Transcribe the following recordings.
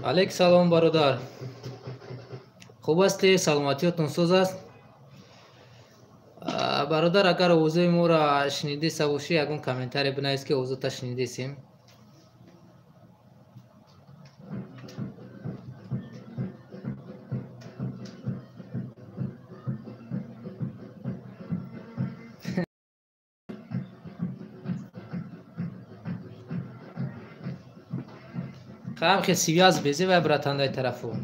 Алейк салом, бародар, хуб ҳастӣ? Саломатиётон соз аст, бародар? Агар овозои моро шунидеса бошӣ, ягон комментарие бинавис, ки овозота шунидесем. Хам хе связь безе вай, братандай тарафу.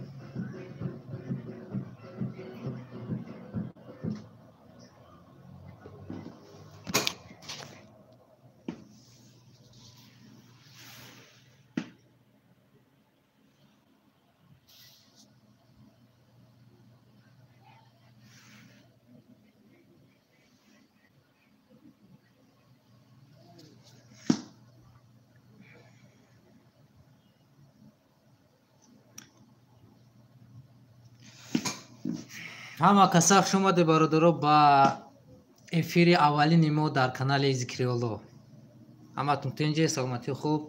Ҳама каса хуш омаде, бародаро, ба эфири аввалини мо дар канали Зикриолло. Ҳаматон тинҷе, саломатӣ хуб?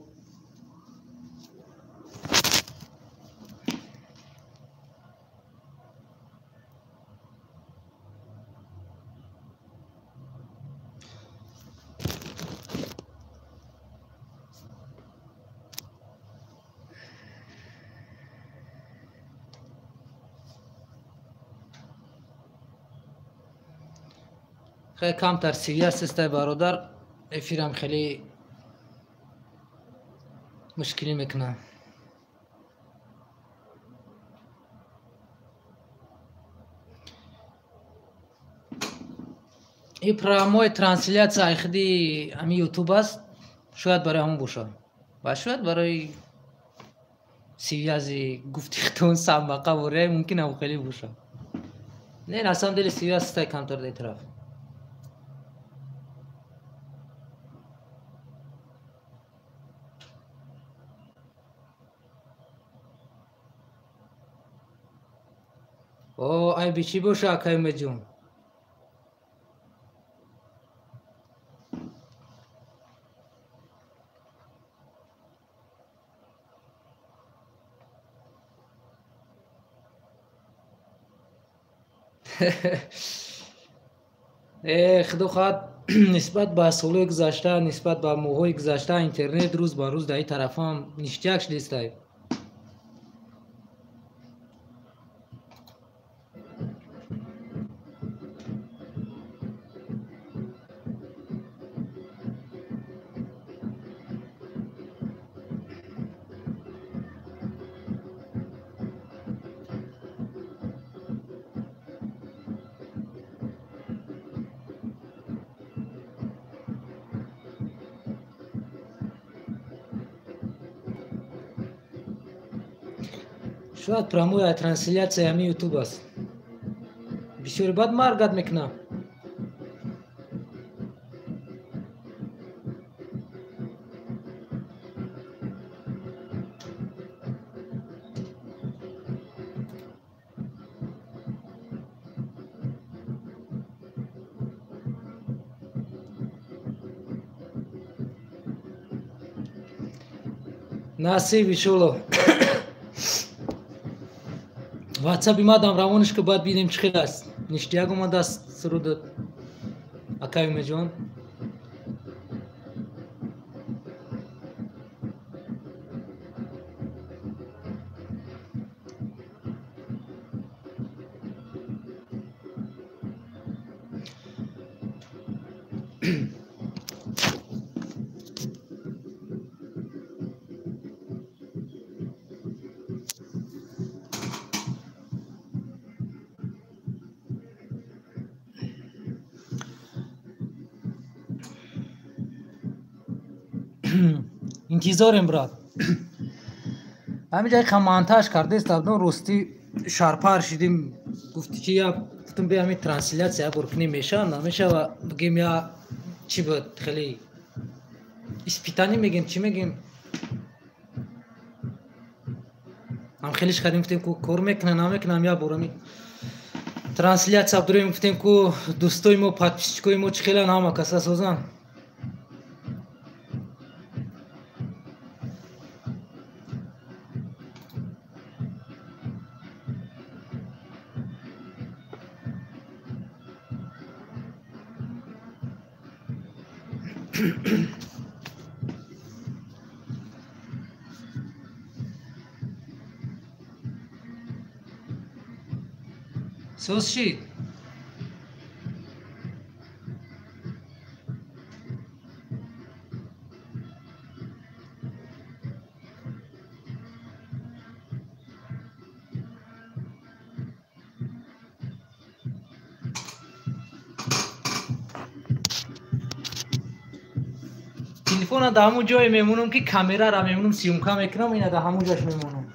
Хеле камтар связь ҳастай, бародар, эфирам хеле мушкилӣ мекунад. И прямой трансляция айхди ами Ютуб аст, шояд барои ҳамон бошад ва шояд барои связи гуфти хитон самбақа вория мумкин ам хеле бошад. Не, на самом деле связь ҳастай камтар дар тараф. О, айби чӣ боша, акай Умедҷон? Э, худо хоҳад, нисбат ба солҳои гузашта, нисбат ба моҳҳои гузашта интернет рӯз ба рӯз дар ин тарафам ништяк шудистай. Шояд прямая трансляция ами Ютуб аст, бисёри бад маргат мекунам. Насиб, иншолло. Ватсапи мадам равониш ки, баъд бинем чӣ хел аст. Ништяк омадааст сурудат, акай Умедҷон. Интизорем, брат. Ҳамин ҷай монтаж кардест абдон, ростӣ шарпар шидим. Гуфти чи, я гуфтум, бе ҳамин трансляция бор кунем, меша намешава, бигем, я чӣ буд, хеле испытание мегем, чӣ мегем, ҳам хелиш кардем, гуфтем ку кор мекуна, намекунам, я бор ҳамин трансляция дорем, гуфтем ку дӯстои мо, подписчикои мо чӣ хелан, ҳама каса созанд. Соз шид. Телефона дар ҳамун ҷое мемонам, ки камерара мемонам, съёмка мекунам, ина дар ҳамун ҷош мемонам.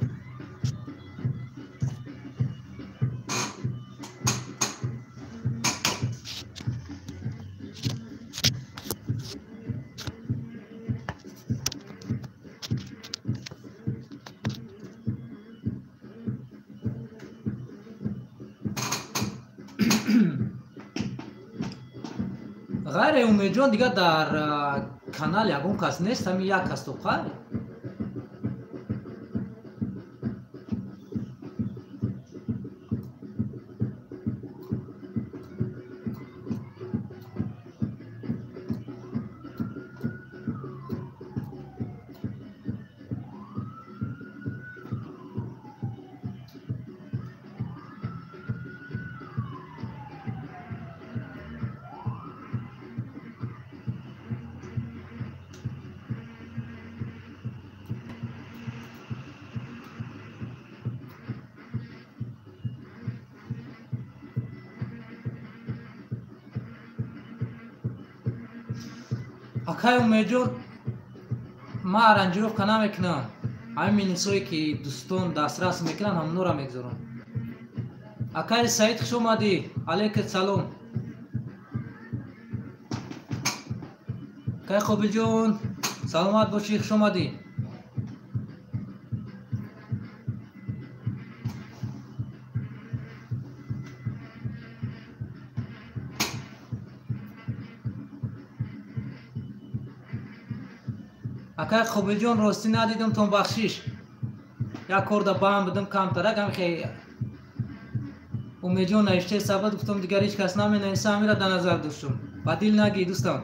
Ғайри Умедҷон дигар дар канал ягон кас нест, ҳамин як кас то қай? Акай Умедҷон, ман аранжировка намекунам. Ҳамин минусое ки дӯстон дастрас мекунанд, ҳамонора мегузорам. Акай Саид, хуш омадӣ. Алейкум салом. Акай Қобилҷон, саломат бошӣ, хуш омадӣ. Акай Қобилҷон, ростӣ надидам, тон бахшиш. Як корда баҳам будам камтарак, ҳамихе Умедҷон навиштаи сабад, гуфтам дигар ҳеҷ кас наменависа, ҳамира дар назар доштум. Ба дил нагӣ, дӯстам.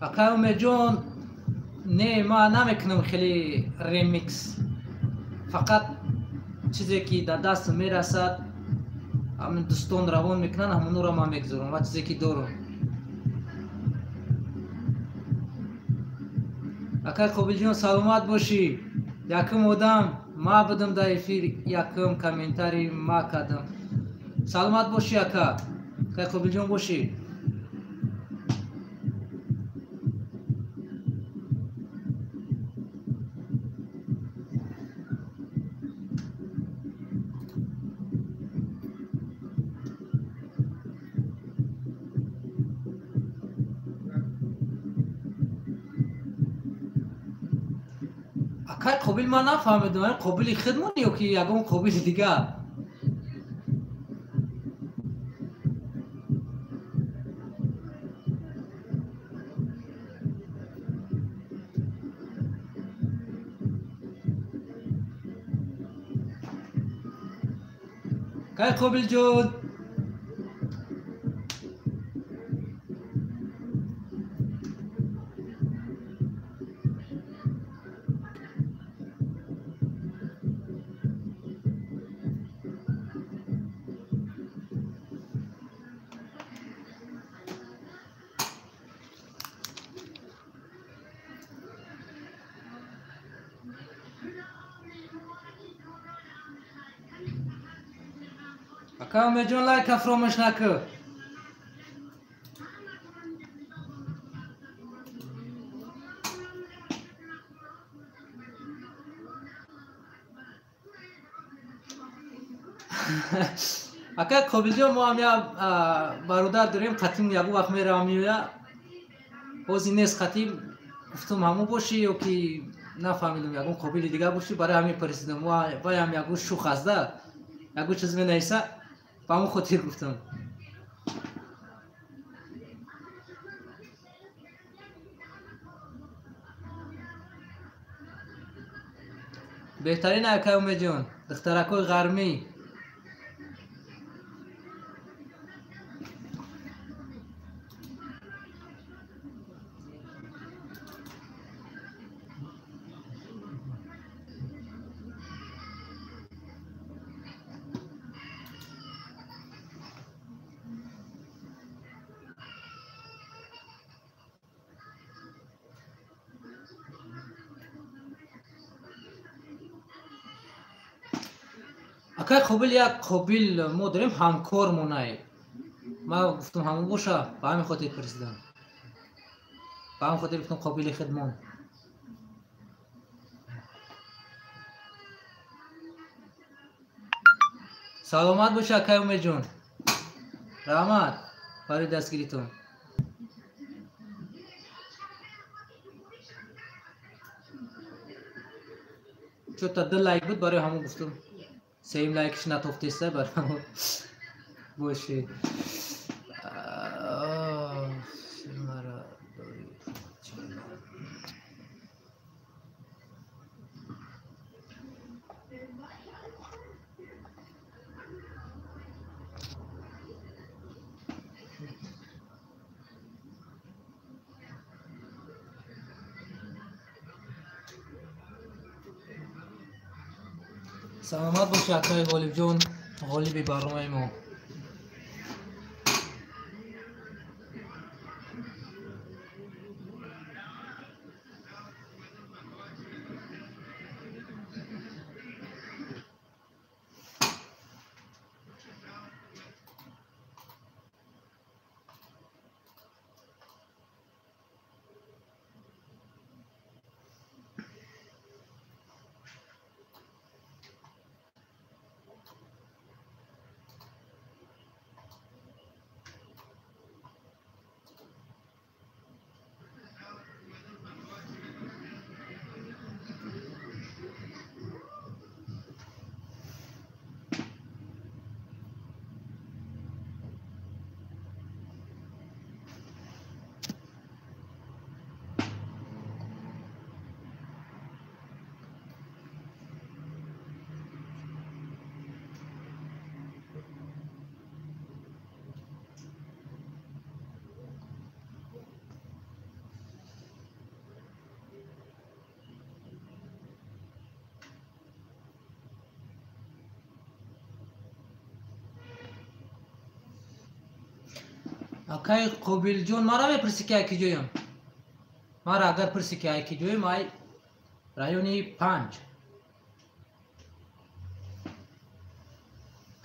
Акай Умедҷон, не, ман намекунам хеле ремикс. Фақат чизе ки дар дастам мерасад, ҳамин дӯстон равон мекунанд, ҳамонро ман мегузорам ва чизе ки дорам. Акай Қобилҷон, саломат бошӣ. Якум одам ма будам дар эфир, якум комментарий ма кардам. Саломат бошӣ, ака. Акай Қобилҷон бошӣ. Акай Қобил, ман нафаҳмидам, Қобили худмон ё ки ягон Қобили дигар? Акай Қобилҷон, ака Умедҷон, лайка фаромӯш накун. Ака Қобилҷон, мо ҳам як бародар дорем, қатим ягон вақт меравам меоя. Ҳозир нест қатим, гуфтам ҳамон бошӣ ё ки нафаҳмидам, ягон Қобили дигар бошӣ, барои ҳамин пурсидам. Вай ҳам ягон шух аст да, ягон чиз менависа. Ба ҳамон хотир гуфтам. Беҳтарин акай Умедҷон, духтаракҳои ғармӣ. Акай Қобил, як Қобил мо дорем, ҳамкор монай. Ман гуфтам ҳамон боша, ба ҳамин хотир пурсидам. Ба ҳамин хотир гуфтам Қобили хидмон. Саломат боша, акай Умедҷон. Раҳмат барои дастгиритон. Чё-то ду лайк буд, барои ҳамон гуфтам. Сеюм лайкиш натофтеста, барои ҳамон боши. Саломат боши, акай Ғолибҷон, ғолиби барномаи мо. Акай Қобилҷон, мара мепурсӣ ки ай ки ҷоям? Мара агар пурсӣ ки ай ки ҷоям, ай райони 5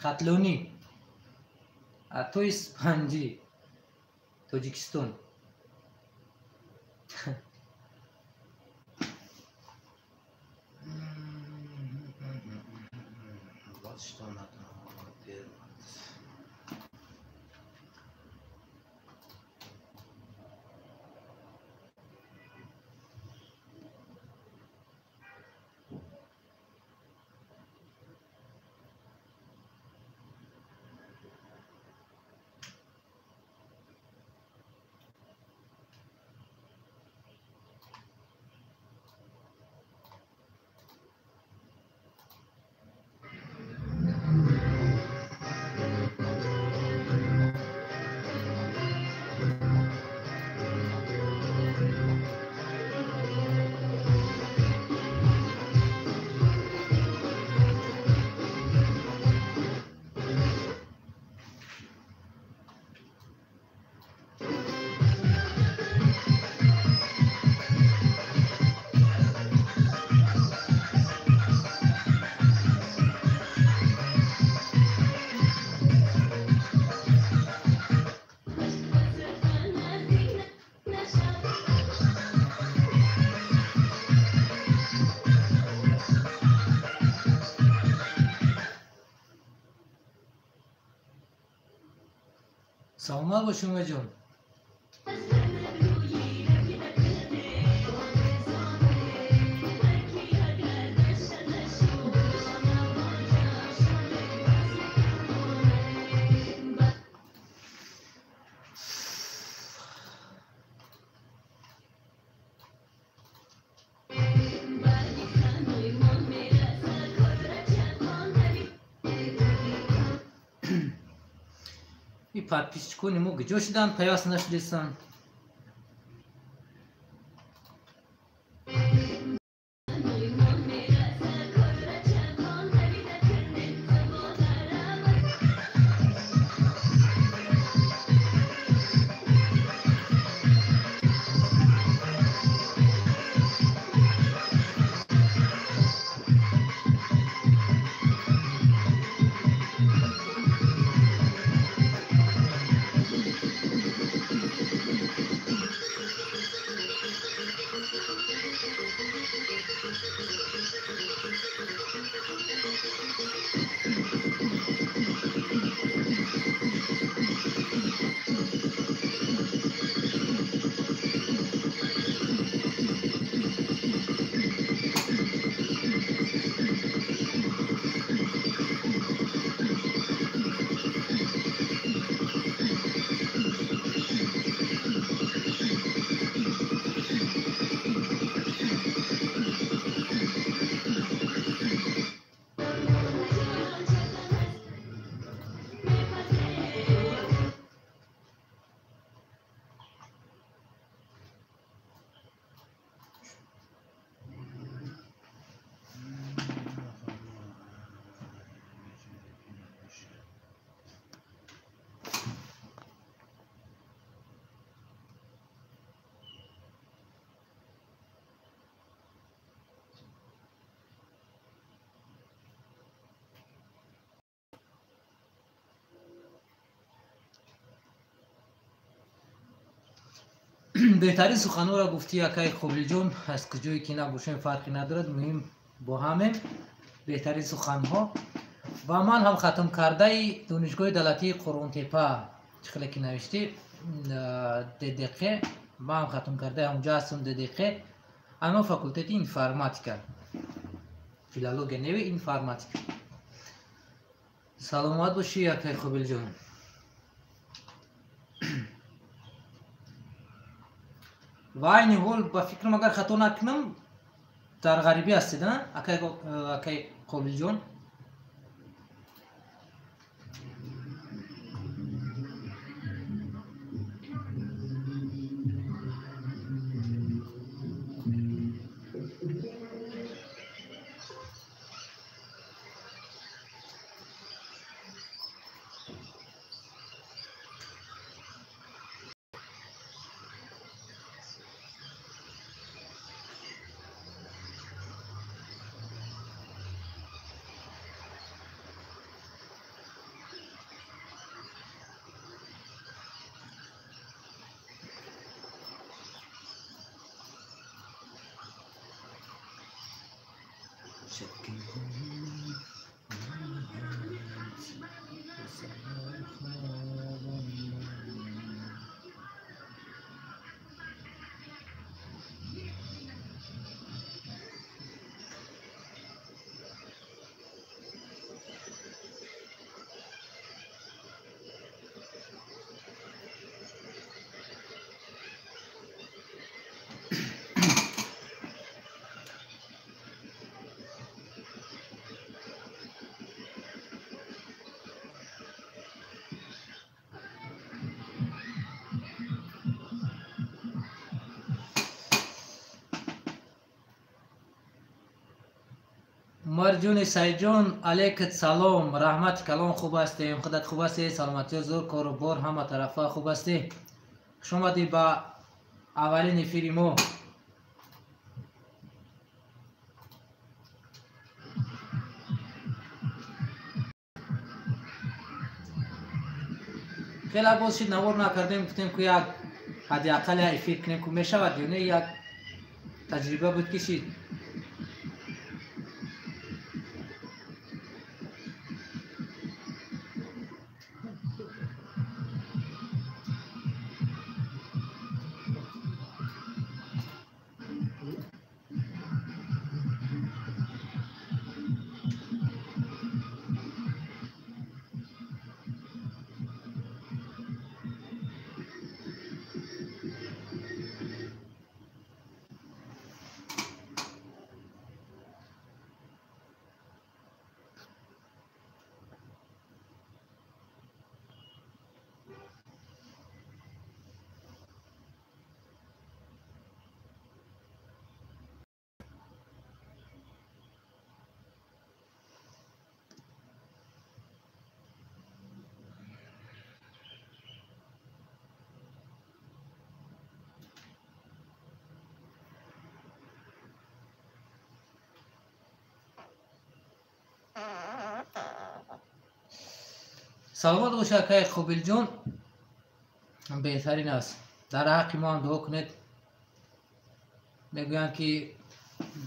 Хатлонӣ, то Испанҷӣ, Тоҷикистон. Вот что надо делать. Саломат бошӣ, Умедҷон. И подписчикони мо куҷо шуданд, пайваст нашудестанд? Беҳтарин суханҳоро гуфтӣ, акай Қобилҷон. Аз куҷое ки набошем, фарқе надорад, муҳим бо ҳамем. Беҳтарин суханҳо. Ва ман ҳам хатмкардаи донишгоҳи давлатии Қурғонтепа, чӣ хеле ки навиштӣ, ДДҚ, ман ҳам хатмкардаи ҳамонҷо ҳастам, ДДҚ, ано факултети информатика, филология неви информатика. Саломат бошӣ, акай Қобилҷон. Ва айни ҳол, ба фикрам, агар хато накунам, дар ғарибӣ ҳастед, акай Қобилҷон? Умарҷони Сайҷон, алейкат салом, раҳмати калон, хуб ҳастем, худат хуб ҳастӣ? Саломатиё зур, кору бор ҳама тарафа хуб ҳастӣ? Хуш омадӣ ба аввалин эфири мо. Хеле боз шид навор накардем, гуфтем ку як ҳадди ақал як эфир кунем, ку мешавад ё не, як таҷриба буд ки шид. Саломат бошед, акай Қобилҷон, беҳтарин аст. Дар ҳаққи мо ҳам дуо кунед. Мегӯянд ки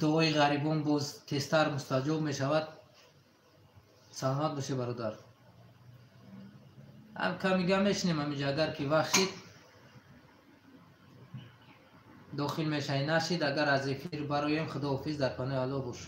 дуои ғарибон боз тезтар мустаҷоб мешавад. Саломат бошед, бародар. Ҳам камига мешинем ҳаминҷа, агар ки вақт шид дохил мешавӣ, нашид агар аз эфир бароем, худоҳофиз, дар паноҳи Аллоҳ бош.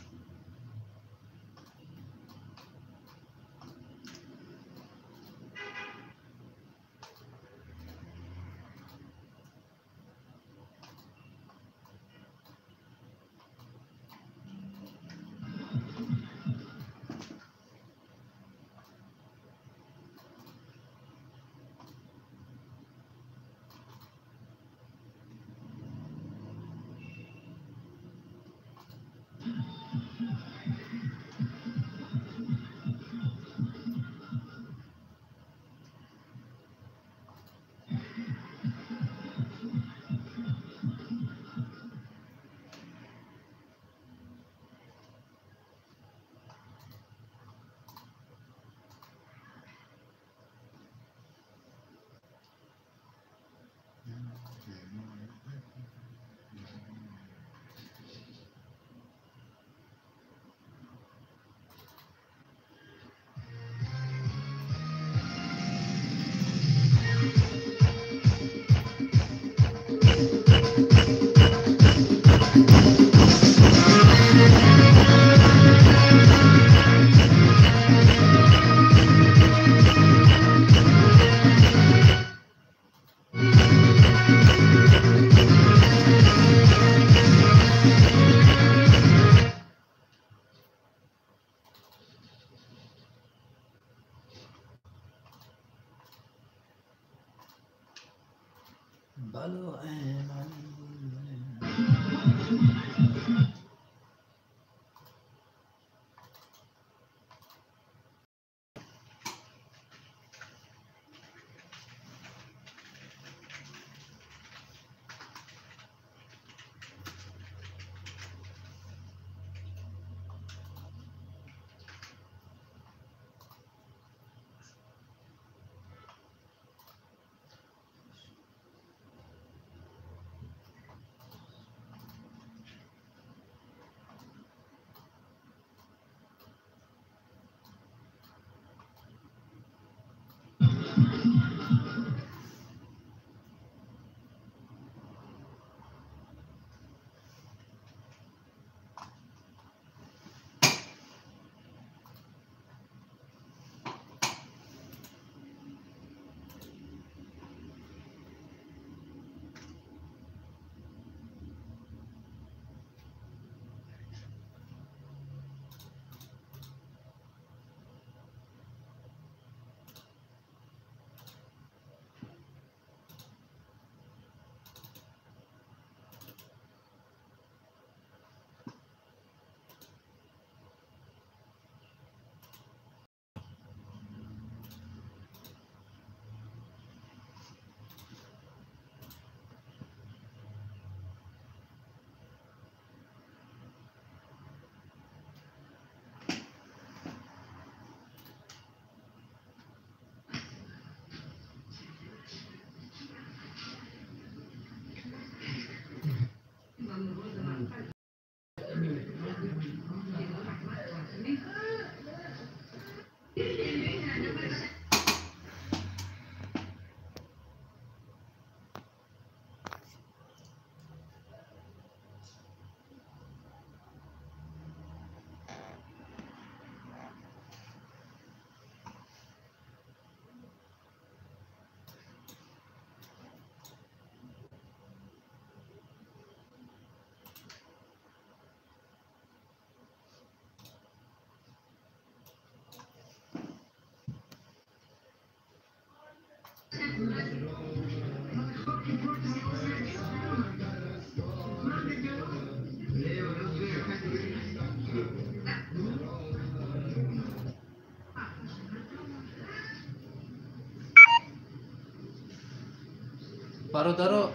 Бародаро,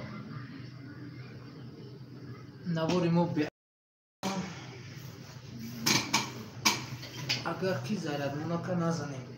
навори мо агар ки зарядмонака назанем.